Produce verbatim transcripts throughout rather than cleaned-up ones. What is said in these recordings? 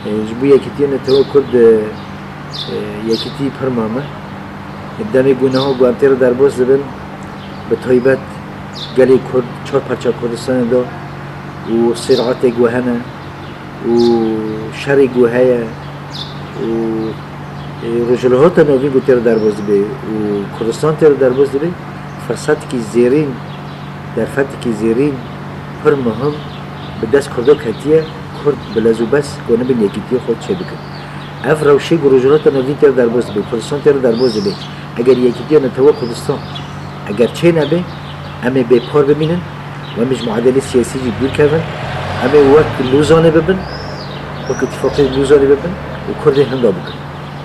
Ji bo yekîtiya netewa Kurd, e, e, yekîtî pir mam e. Demê ku niha ku em tê re derbas dibin, bi taybet gelê Kurd çar parça Kurdistanê de û sêratê ku hene û şerê ku heye û, e, Rojhilata Navîn ku tê re derbas dibe û Kurdistan tê re derbas dibe, firsetekî zêrîn, derfetekî zêrîn, pir muhim bi dest Kurdo ketiye. Kurd bi lez û bes ku nibin yekîtiya xwe çêbikin. Ev rewşê ku Rojhilata Navîn tê re derbas dibe, Kurdistan tê re derbas dibe, eger yekîtiya netewa Kurdistan eger çênebe, em ê bêpar bimînin û em ê ji muadelê siyasî jî dûr kevin. Em ê wek Lozanê bibin, wek îtifaqê Lozanê bibin û Kurdê hinda bikin.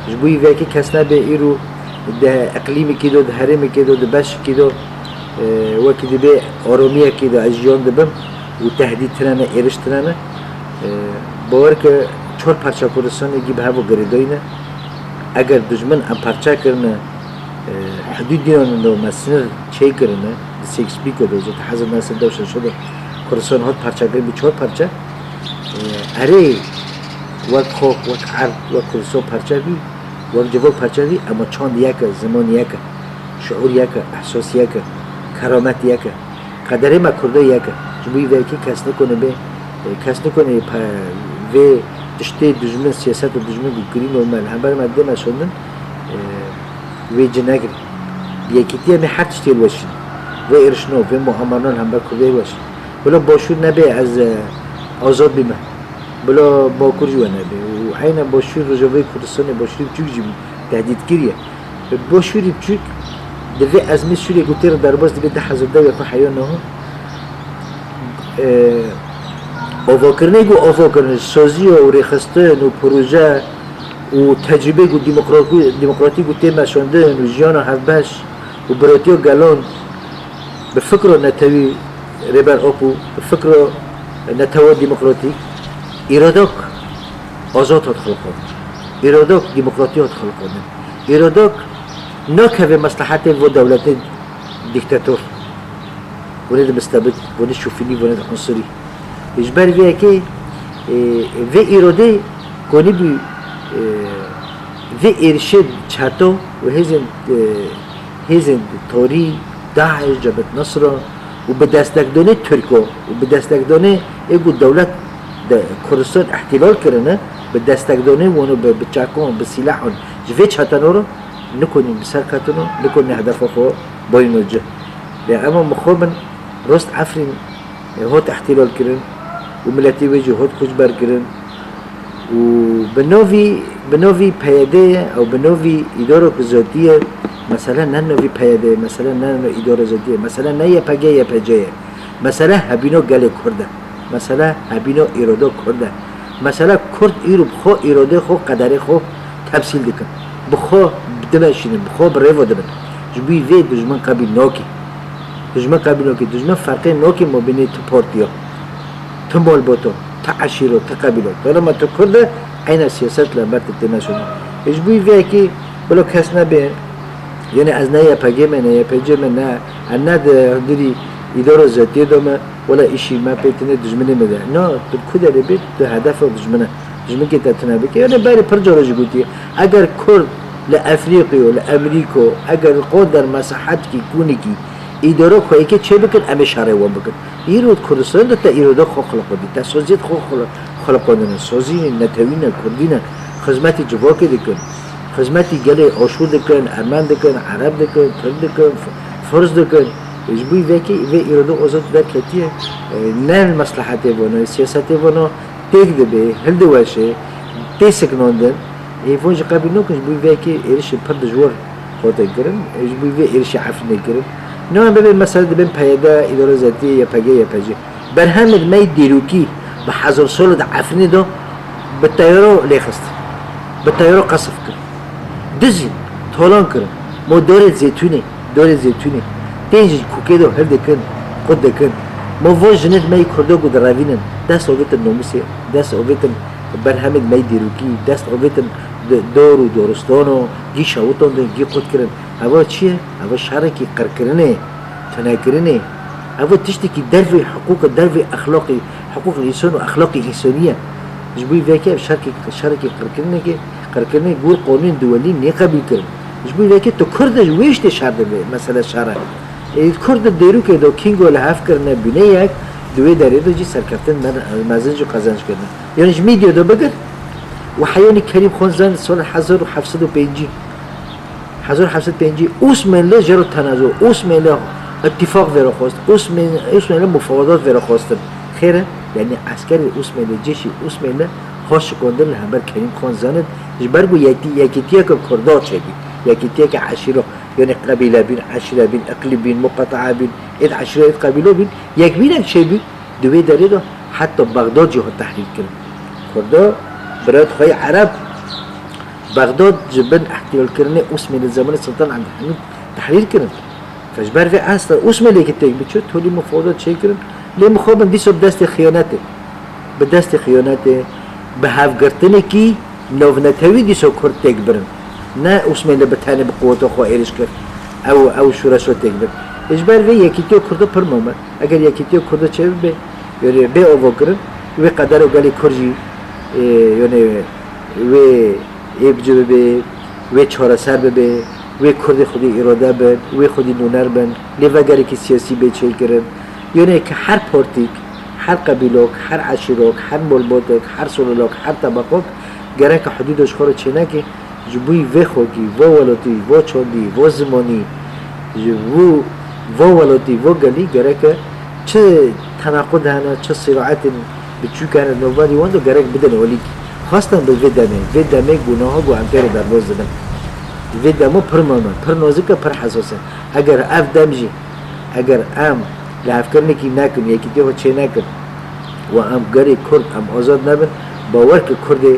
Ji bo vê yekê kes nebe îro di iqlîmekê de, di herêmekê de, di beşekê de, e, wekî dibê aramiyekê de ez jiyan dibim û tehdîd tune ne, êriş tune ne. E, bawer ke çar parça Kurdistanê gî bi hev ve girêdayî ne. Eger dijmin em parça kirine, e, hidûdînan de me sinir çêkirine, di Sykes-Picot de, hezar neh sed û şeştê de Kurdistan hat parçekirin bi çar parça. E, erê, wek xok, wek erd, wek Kurdistan parçe bî, wek civak parçe bî, ema çand yek e, ziman yek e, şuur yek e, ehsas yek e, keramet yek e. Qederê me Kurda yek e. Ji bo vê yekê kes nikone bê, e, kes nikone pe-, vê tiştê dijmin, siyaseta dijmin ku kirî normal, hember me dê me şandin, e, wê ci negirî. Bi yekîtiya me her tiştê weşîn. Vê êrişno, vê muamarno li hember Kurdê weşîn. Bila Başûr nebe ez, e, azad bîme. Bila Bakur jî we nebe. Û eyna Başûr, Rojavayê Kurdistanê, Başûrê Biçûk jî tehdît kiriye. Başûrê Biçûk di vê ezmê Sûriyê ku tê re derbas dibe du hezar û deh ya xwe heya niha, e, avakirinê ku avakirin, saziya û rêxistin û proje û tecrûbê ku demokra-, demokratîk û tê meşandin û jiyana hevbeş û biratiya gelan bi fikra netewî Rêber Apo, bi fikra netewa demokratîk, îradak azad hat xelqandin. Îradak demokratî hat xelqandin. Îradak nakeve meslehetê vo dewletê dîktator. Vone de mistebid, vone şofînî, vone de unsirî. Ji ber vê yekê, e, vê îrodê konî bû, e, vê êrişê çeto û hêzên, e, hêzên torî, DAIŞ, Cebhet Nusra û bi destekdonê Tirko û bi destekdonê ê ku dewlet de Kurdistan îhtîlal kirine, bi destekdonê wan û bi, bi çekon, bi sîlahon ji vê çeteno re nikonîn bi ser ketino, nikonîn hedefa xwe bayno ci. Lê ema mixabin rost Efrîn, e, hot îhtîlal kirin û miletê wê jî hot koçber kirin. Û bi novî, bi novî P Y D ye ew bi novî îdara ku zotî ye, mesele ne novî P Y D ye, mesele ne no îdara zotî ye, mesele ne Y P G, Y P C ye. Mesele hebîno gelê Kurd e. Mesele hebîno îrodo Kurd e. Mesele Kurd îro bi xwe îrodê xwe, qederê xwe temsîl dikin. Bi xwe dimeşînin, bi xwe bi rêvo dibin. Ji bo vê dijmin qebîl nake. Dijmin qebîl nake. Dijmin ferqê nake mabênê tu partiya, tu malbata, tu eşîro, tu qebîlo. Talema tu Kurd e, eyna siyaset li hember te têne şûna. Ji bo vê yekê bila kes nebe, yani ez ne Y P G me, ne Y P C me, ne, em ne di hundirî îdara zotiyê de me, wela îşî me pê tine, dijminê me de. Na, tu ku derê bê, tu hedefa dijmin e. Dijminkê te tune bike. Yani berê pir cara jî gotiye, eger Kurd li Efrîqyo, li Emerîko, eger li qo der mesahetkî kûnikî îdara ku yekê çê bikin, em ê şerê wan bikin. Îro Kurdistanê de te îro de xwe xiliqandî, te soziyet xwe xili-, xiliqandine, sozî ne, netewî ne, kurdî ne, xizmetî civakê dikin, xizmetî gelê Aşûr dikin, Ermen dikin, Ereb dikin, Tirk dikin, F-, Firs dikin. Ji bo vekî vê îro de ozot derketiye, e, ne li meslehetê vano, siyasetê vano, têk dibe, hildiweşe, tê siknandin. Ê, van jî qebîl nakin, ji bo vê yekê êrişên pir dijwar hatin kirin, ê, ji bo vê êrişê Efrînê kirin. Niha bibê mesele dibên P Y D, îdara zotiyê, Y P G, Y P C. Berhemên me yê dîrokî bi hezar sal de Efrînê de bi teyaro lêxist, bi teyaro qesf kir. Dizîn, talan kirin. Ma dorê zeytûnê, dorê zeytûnê. Tên ji kokê de hildikin, qut dikin. Ma va jinên me yê Kurdo ku direvînin, dest avêtin nomûsê, dest avêtin berhemên me yê dîrokî, dest avêtin di-, dor û doristano, gî şewitandin, gî qut kirin. Eva çi ye? Eva şerekî qirkirinê, tunekirinê. Eva tiştekî dervê hiqûqê, dervê exlaqê, hiqûqê însan û exlaqê însanî ye. Ji bo vê yekê ev şerkê, şerekê qirkirinekê, qirkirinê gor qonûnên duwelî nê qebîl kirin. Ji bo vê yekê tu Kurd e, ji wê ştê şer dibe, mesele şer e. Ê, Kurd di dêrûkê de Kîngo li hev kirine bîne yek, di wê derê de jî serkeftin me-, mezin jî qezenc kirine. Yanî ji mîdya de bigir, û heyonî Kerîm Xon Zen sala hezar û heft sed û pêncî, hezar heft sed pêncî Osmanlı jero tenazo, Osmanlı ittifaq vêre xwest, Osman-, Osmanlı mufawadat vêre xwestin. Xêr e, yanî eskerê Osmanlı, cêşî Osmanlı xwe şikandin li hember Kerîm Xon Zenid, ji ber ku yekî-, yekîtiyeke Kurda çêbî, yekîtiyeke eşîro, yanî qebîle bîn, eşîre bîn, iqlîm bîn, muqetaa bîn, êd eşîre, êd qebîlo bîn, yekbînek çêbî, di wê derê de heta Bexdad jî hat tehrîr kirin. Kurda, bira xwe yê Ereb, Bexdad ji bin îhtîlalkirinê Osmanlı zemanê Sultan Abdülhamid tehrîr kirin. Fe ji ber vê esta Osmanliyekî têk biçû, tolî mufawadat çêkirin. Lê mixabin dîsa bi destê xiyanetê, bi destê xiyanetê, bi hevgirtinekî navnetewî dîsa Kurd têk birin. Ne Osmanlı bi tenê bi quweta xwe êrîş kir. Ew, ew şoreşa têk bir. Ê ji ber vê yekîtiya Kurda pir mame. Eger yekîtiya Kurda çêbibe, yanî bê avakirin, wê qedera gelê Kurd jî, e, yanî wê ê bice bibe, wê çareser bibe, wê Kurdê xwedî îrade bin, wê xwedî nûner bin, lê vegerekî siyasî bê çêkirin. Yanî ki her partîk, her qebîlok, her eşîrok, her malbatek, her sololok, her tebeqok gereke hudûda ji xwe re çêneke, ji bo vê xakî, vo welatî, vo çandî, vo zimanî, ji bo vo welatî, vo gelî gereke çi tenaqud hene, çi sîraetên biçûk hene, navbendî wan de gerek bidin olîk. Xwestin bi vê demê, vê demê gunaha ku em tê re derbas dibin. Vê dema pir mem e, pir nazik e, pir hesas e. Eger ev dem jî, eger em lihevkirinekî nekin, yekîtiya xwe çê nekin û em gelê Kurd em azad nebin, bawer ke Kurdê,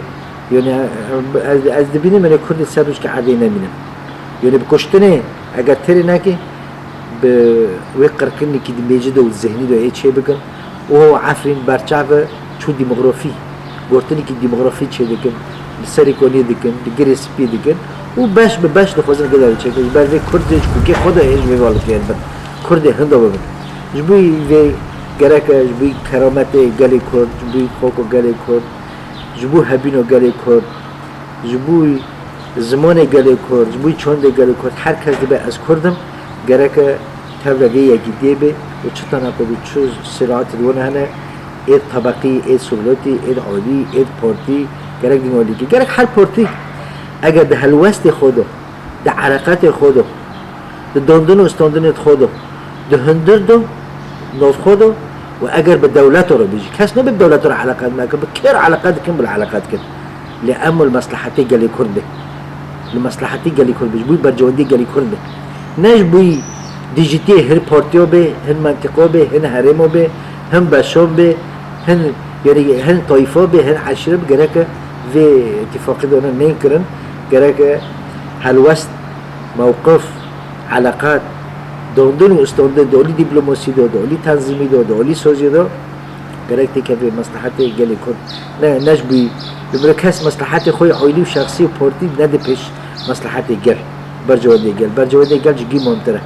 yanî ez, ez dibînim, yanî Kurdê ser rûşke erdê nemînin. Yanî bi kuştinê, eger têrê nekê, bi wê qirkirinekî di mêjê de û di zihnî de ê çê bikin. Û Efrîn berçav e çû demografî, gotinekî demografî çê dikin, li Serê Koniyê dikin, li Girê Spî dikin û beş bi beş dixwazin gelê çêkin. Ji ber vê Kurd jî ji kûkê xwe de ê ji vê balikê bin. Kurdê hinda bibin. Ji bo vê gereke, ji bo kerametê gelê Kurd, ji bo xoko gelê Kurd, ji bo hebîno gelê Kurd, ji bo zimanê gelê Kurd, ji bo çandê gelê Kurd, her kes dibe ez Kurd im, gereke tevre vê yekîtiyê be û çi tenaqud û çi sîraetê di wan hene, êd tebeqî, êd sûrletî, êd alî, êd partî, gerek dîn alîkî. Gerek her partî eger di helwestê xwe de, di ereqetê xwe de, di dandin û standinê xwe de, di hundir de, nav xwe de û eger bi dewleta re bijî, kes nabe bi dewleta re eleqet nake, bi kê re eleqet dikin, bila eleqet dikin. Lê em li meslehetê gelê Kurd be. Li meslehetê gelê Kurd be, ji bo berjewendiyê gelê Kurd be. Ne ji bo dijîtiyê hin partiya be, hin mentiqa be, hin herêma be, hin beşan be, hin, yanî hin tayfa be, hin eşîre be, gereke vê îtîfaqê de ne, nên kirin, gereke helwest, mewqif, eleqat, dandin û standin di alî dîplomasî de, di alî tenzîmî de, di alî saziyê de gerek têkeve meslehetê gelê Kurd. Ne, ne ji bo, bi bira kes meslehetê xwe yê aîlî û şexsî û partî nede pêş meslehetê gel. Bercewendê gel. Bercewendê gel ji gî muhimtir e.